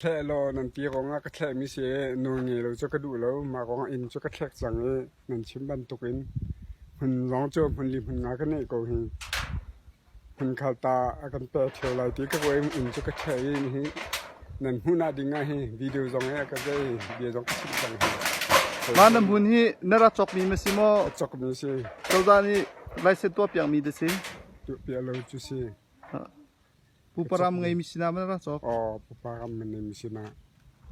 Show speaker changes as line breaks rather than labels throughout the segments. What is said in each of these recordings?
Thleh law nan ti ruangah ka thlehmi si i nawl ngei lo cu ka duh lo. Mah ruangah inn cu ka thlek cang i nan chim bantukin hmun zong cu hmun li hmun nga ka neih ko hi. Hmun khal ta a kan pe ṭheo lai ti ka ruah i inn cu ka thleh i nihin nan hmuhnak ding ah hi video zong he a ka zei bia zong ka chimh cang hi.
Mah na hmun hi na rak cawkmi ma si maw?
A cawkmi si.
Cozah nih license tuah piakmi da si?
Tuah piak lo cu si.
Pupa ram ngeimi sinah maw na rak cawk?
Aw, pupa ram ngeimi sinah.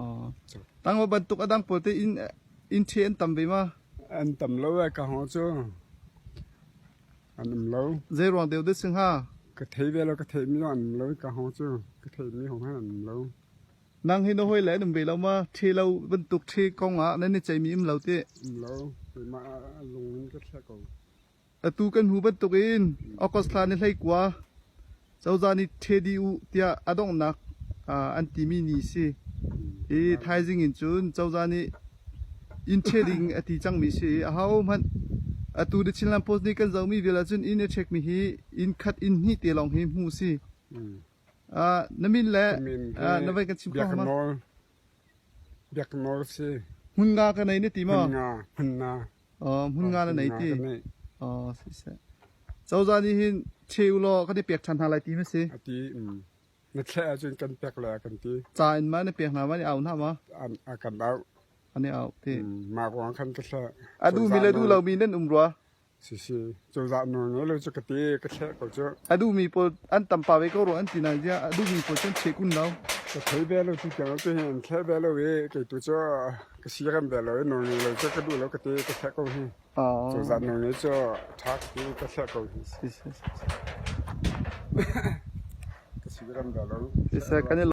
Aw. Tangwa bantuk a dang pawl te inn inn ṭhe an tam ve ma?
An tam lo e ka hong cu. An um lo.
Zei ruang deuh dah si hnga?
Ka thei ve lo, ka theimi zong an um lo ka hong cu. Ka theimi hong han an um lo.
Nang hi na hawi le an um ve lo ma? Ṭhe lo bantuk ṭhe kong ah nan i ceimi um lo ti?
Um lo. Keimah lung in ka thlek ko.
Atu kan hmu bantukin August thla ni 19 cozah nih ṭhe dih u tiah a donghnak an timi ni si. I thaizing in cun cozah nih inn ṭhe ding a ti cangmi si i ahohmanh atu The Chinland Post nih kan zohmi vial ahcun inn a ṭhekmi hi inn khat inn hnih te lawng hi hmuh si. Na min le na vai kan chim kho ma?
Biak Nawl si.
Hmun nga ka nei na ti maw?
Hmun nga, hmun nga.
Oh, hmun nga na nei ti. Oh, si seh. Cozah nih hin che u law kan i pek ṭhan hna lai ti ma si?
A ti. Mm. Na thleh ahcun kan pek lai kan ti.
Ca in ma na pek hna ma ni au hna ma?
An a kan au.
An i au ti.
Mah ruang khan ka thleh.
A duhmi le duh lomi nan um rua.
Sisi, cozah nawl ngei lo cu ka ti, ka thleh ko cu.
A duhmi pawl an tam pa ve ko rua an ti nain ziah a duhmi pawl cu an cheh kun lo.
Ka thei ve lo tu tiang cu hi an thleh ve lo i kei tu cu ka si rem ve lo i nawl ngei lo cu ka duh lo ka ti ka thleh ko hi. Cozah nawl ngei cu ṭha ka ti ka thleh ko hi.
Si si si.
Ka si rem ve lo.
Siseh kan i lawm.